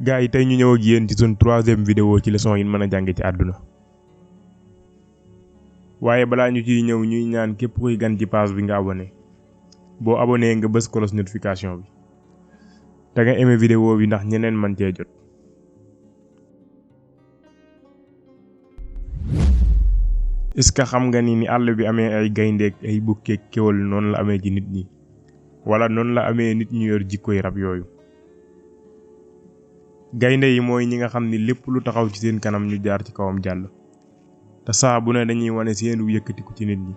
gars yi tey ñu ñëw ak yéen ci suñ 3e vidéo ci leçon yi mën a jànge ci àdduna waaye balaa ñu ciy ñëw ñuy ñaan képp kuy gan ci page bi nga abonné boo abonné nga bës cloche notification bi te nga aimé vidéo bi ndax ñeneen man cee jot. est-ce que xam nga ni àll bi amee ay gayndeek ay bukkeek kéwal noonu la amee ci nit ñi wala noonu la amee nit ñu yor jikkoy rab yooyu. gaynde yi mooy ñi nga xam ni lépp lu taxaw ci seen kanam ñu jaar ci kawam jàll te saa bu ne dañuy wane seenu yëkkatiku ci nit ñi.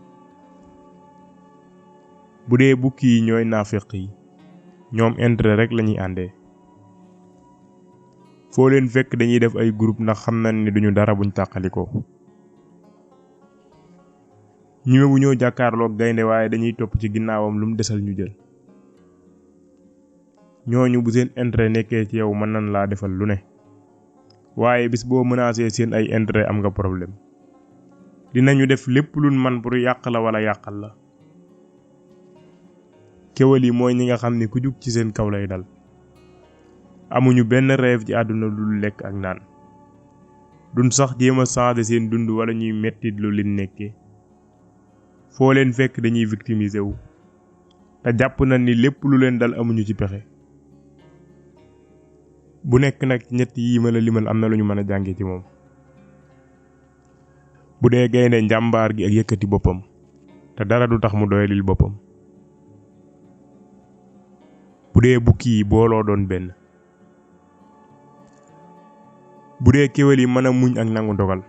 bu dee bukki yi ñooy naafeq yi ñoom intérêt rek lañuy àndee. foo leen fekk dañuy def ay groupe ndax xam nañ ni duñu dara buñ tàqalikoo. ñëw ñoo jàkkaarloog gaynde waaye dañuy topp ci ginnaawam lu mu desal ñu jël. ñooñu bu seen intérêt nekkee ci yow mën nañ laa defal lu ne waaye bis boo menacé seen ay intérêt am nga problème. dinañu def lépp luñ man pour yàq la wala yàqal la. kéwal yi mooy ñi nga xam ni ku jug ci seen kaw lay dal. amuñu benn rêve ci àdduna lu lekk ak naan. duñ sax jéem a changer seen dund wala ñuy mettit lu leen nekkee. foo leen fekk dañuy victimiser wu te jàpp nañ ni lépp lu leen dal amuñu ci pexe. bu nekk nag ñett yi ma la limal am na lu ñu mën a jàngee ci moom. bu dee gaynde njàmbaar gi ak yëkkati boppam te dara du tax mu doyalil boppam. bu dee bukki yi booloo doon benn. bu dee kéwél yi mën a muñ ak nangu dogal.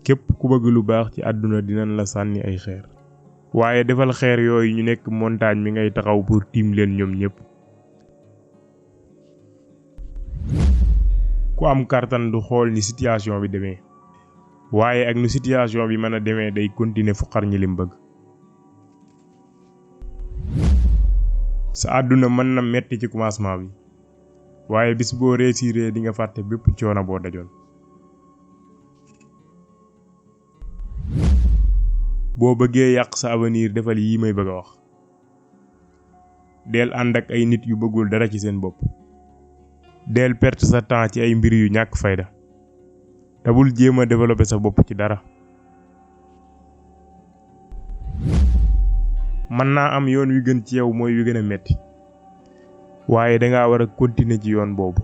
képp ku bëgg lu baax ci àdduna dinañ la sànni ay xeer waaye defal xeer yooyu ñu nekk montagne mi ngay taxaw pour tiim leen ñoom ñépp. ku am kàttan du xool ni situation bi demee waaye ak nu situation bi mën a demee day continuer fuqar ñi lim bëgg. sa àdduna mën na metti ci commencement bi waaye bis boo réussiree di nga fàtte bépp coono boo dajoon. boo bëggee yàq sa avenir defal yi may bëgg a wax. del ànd ak ay nit yu bëggul dara ci seen bopp. del perte sa temps ci ay mbir yu ñàkk fayda. te bul jéem a développer sa bopp ci dara. mën naa am yoon wi gën ci yow mooy wi gën a metti waaye dangaa war a continuer ci yoon boobu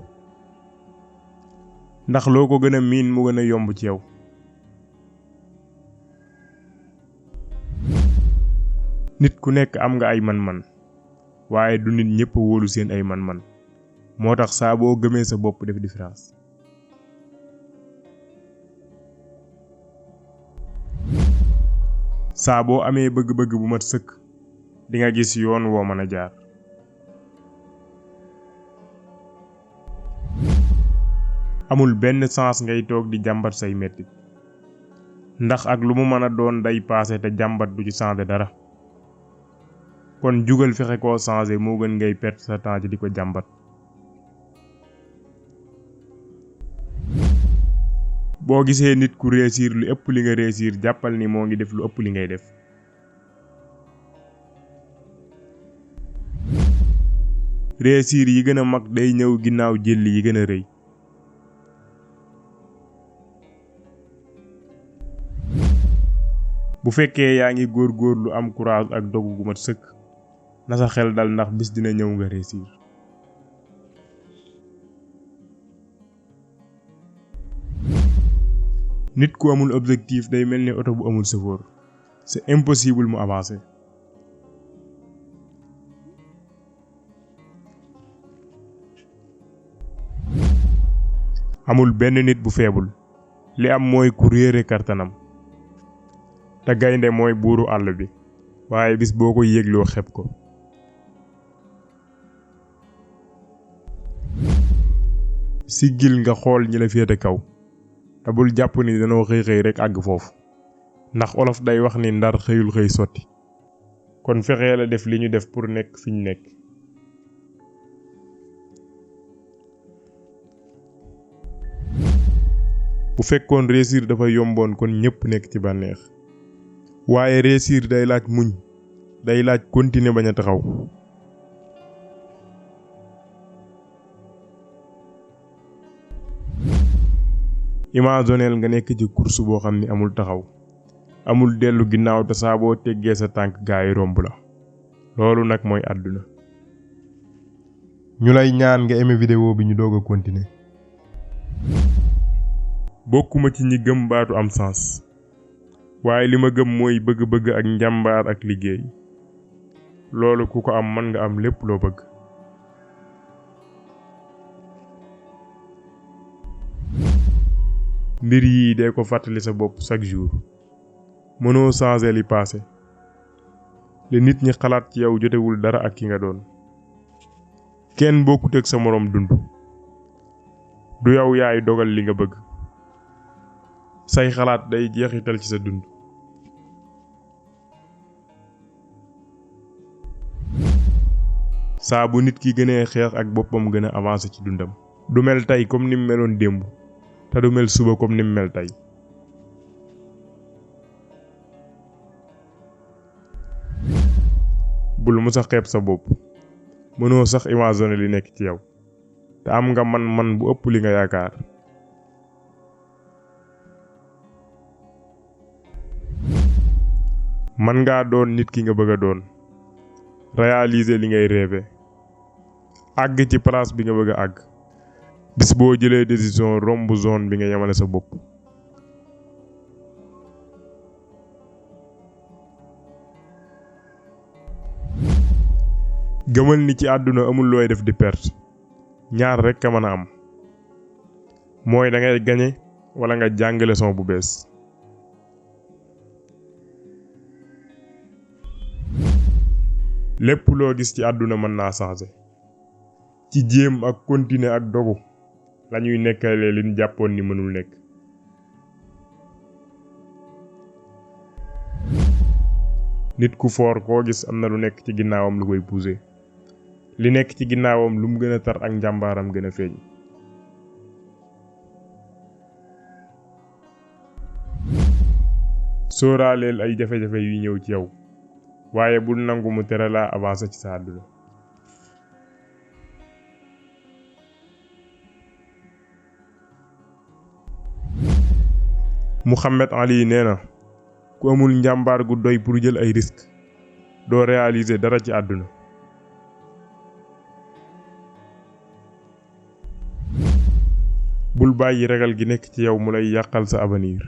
ndax loo ko gën a miin mu gën a yomb ci yow. nit ku nekk am nga ay man-man waaye du nit ñëpp wóolu seen ay man-man moo tax saa boo gëmee sa bopp def différence. saa boo amee bëgg-bëgg bu mat sëkk di nga gis yoon woo mën a jaar. amul benn sens ngay toog di jàmbat say metti ndax ak lu mu mën a doon day paase te jàmbat du ci changer dara. kon jugal fexe koo changer moo gën ngay perte sa temps ci di ko jàmbat. boo gisee nit ku réussir lu ëpp li nga réussir jàppal ni moo ngi def lu ëpp li ngay def. réussir yi gën a mag day ñëw ginnaaw jël yi gën a rëy. bu fekkee yaa ngi góorgóorlu am courage ak dogu gu mat sëkk na sa xel dal ndax bis dina ñëw nga réussir. nit ku amul objectif day mel ni oto bu amul chauffeur c'est impossible mu avancer. amul benn nit bu faible li am mooy ku réere kartanam. te gaynde mooy buuru àll bi waaye bis boo ko yégloo xeb ko. siggil nga xool ñi la féete kaw te bul jàpp ni danoo xëy rek àgg foofu ndax olof day wax ni ndar xëyul xëy sotti kon fexee la def li ñu def pour nekk fi ñu nekk. bu fekkoon réussir dafa yomboon kon ñëpp nekk ci bànneex waaye réussir day laaj muñ, day laaj continuer bañ a taxaw. imagineel nga nekk ci course boo xam ni amul taxaw, amul dellu ginnaaw te saa boo teggee sa tànk gaa yi romb la. loolu nag mooy àdduna. ñu lay ñaan nga aimé vidéo bi ñu doog a continuer. bokkuma ci ñi gëm baatu am sens, waaye li ma gëm mooy bëgg-bëgg ak njàmbaar ak liggéey. loolu ku ko am mën nga am lépp loo bëgg. mbir yi dee ko fàttali sa bopp chaque jour. mënoo changer li passé. li nit ñi xalaat ci yow jotewul dara ak ki nga doon. kenn bokkut ak sa moroom dund. du yow yaay dogal li nga bëgg. say xalaat day jeexital ci sa dund. saa bu nit ki gënee xeex ak boppam gën a avancé ci dundam. du mel tey comme ni mu meloon démb. te du mel suba comme ni mu mel tey. bul mu sa xeeb sa bopp. mënoo sax imaginer li nekk ci yow. te am nga man bu ëpp li nga yaakaar. man ngaa doon nit ki nga bëgg a doon. réaliser li ngay rêver. àgg ci place bi nga bëgg a àgg. bis boo jëlee décision romb zone bi nga yemale sa bopp. gëmal ni ci àdduna amul looy def di perte. ñaar rekk a mën a am. mooy da ngay gañe wala nga jàng leçon bu bees. lépp loo gis ci àdduna mën naa changer. ci jéem ak continuer ak dogu lañuy nekkalee liñ jàppoon ni mënul nekk. nit ku foor koo gis am na lu nekk ci ginnaawam lu koy pousser. li nekk ci ginnaawam lu mu gën a tar ak njàmbaaram gën a feeñ. sóoraaleel ay jafe-jafe yuy ñëw ci yow. waaye bul nangu mu tere laa avancer ci sa àdduna. Muhammad Ali nee na ku amul njàmbaar gu doy pour jël ay risques doo réaliser dara ci àdduna. bul bàyyi ragal gi nekk ci yow mu lay yàqal sa avenir.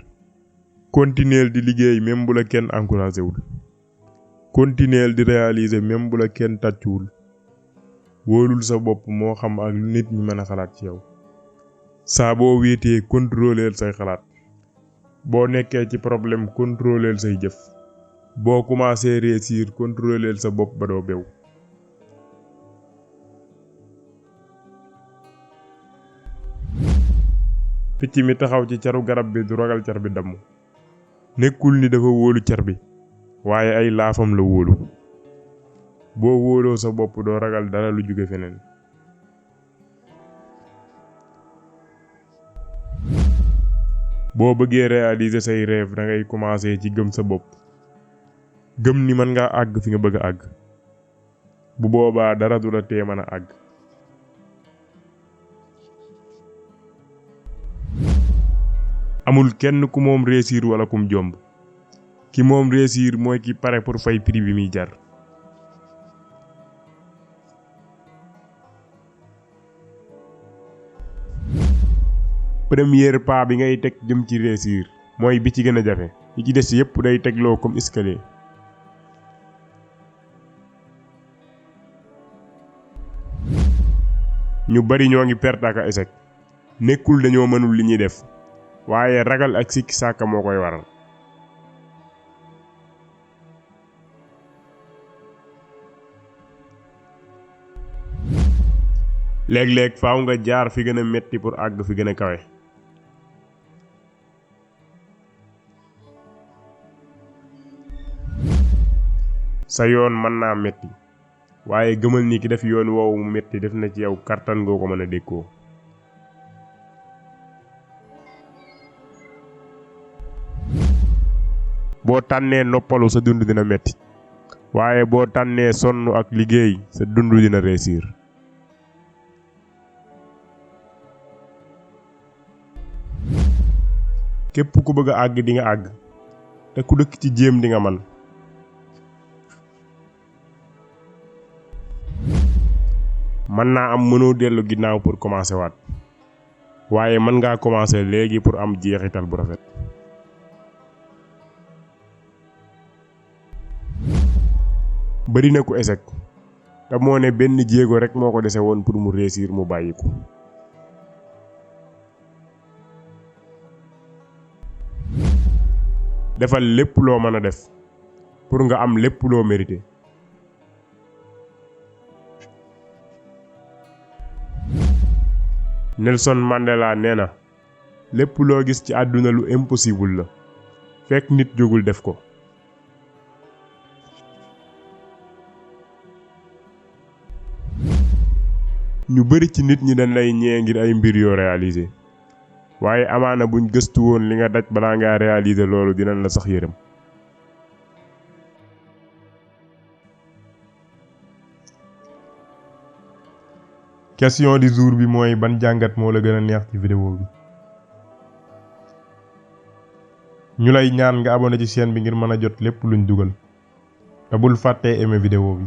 continueel di liggéey même bu la kenn encouragé wul. continueel di réaliser même bu la kenn tàccuwul. wóolul sa bopp moo xam ak lu nit ñi mën a xalaat ci yow. saa boo wéetee contrôleel say xalaat. boo nekkee ci problème contrôleel say jëf. boo commencé réussir contrôleel sa bopp ba doo bew. picc mi taxaw ci caru garab bi du ragal car bi damm. nekkul ni dafa wóolu car bi. waaye ay laafam la wóolu. boo wóoloo sa bopp doo ragal dara lu jóge feneen. boo bëggee réaliser say rêve da ngay commencer ci gëm sa bopp. gëm ni mën ngaa àgg fi nga bëgg a àgg. bu boobaa dara du la tee mën a àgg. amul kenn ku moom réussir wala kum jomb. ki moom réussir mooy ki pare pour fay prix bi muy jar. premier pas bi ngay teg jëm ci réussir mooy bi ci gën a jafe. yi ci des yépp day tegloo comme escalier. ñu bari ñoo ngi perte ak échec. nekkul dañoo mënul li ñuy def. waaye ragal ak sikki sàkka moo koy waral. léeg-léeg faaw nga jaar fi gën a metti pour àgg fi gën a kawe. sa yoon mën naa metti waaye gëmal ni ki def yoon woowu mu metti def na ci yow kartan goo ko mën a dékkoo. boo tànnee noppalu sa dund dina metti waaye boo tànnee sonn ak liggéey sa dund dina réussir. képp ku bëgg a àgg di nga àgg te ku dëkk ci jéem di nga man. mën naa am mënoo dellu ginnaaw pour commencer waat waaye mën ngaa commencer léegi pour am jeexital bu rafet. bari na ku échec te moo ne benn jéego rek moo ko dese woon pour mu réussir mu bàyyi ko. defal lépp loo mën a def pour nga am lépp loo mérité. Nelson Mandela nee na lépp loo gis ci àdduna lu impossible la fekk nit jógul def ko. ñu bari ci nit ñi dañ lay ñee ngir ay mbir yoo réaliser waaye amaana buñ gëstu woon li nga daj balaa ngaa réaliser loolu dinañ la sax yërëm. question du jour bi mooy ban jàngat moo la gën a neex ci vidéo bi. ñu lay ñaan nga abonné ci chaîne bi ngir mën a jot lépp luñ dugal te bul fàttee aimer vidéo bi.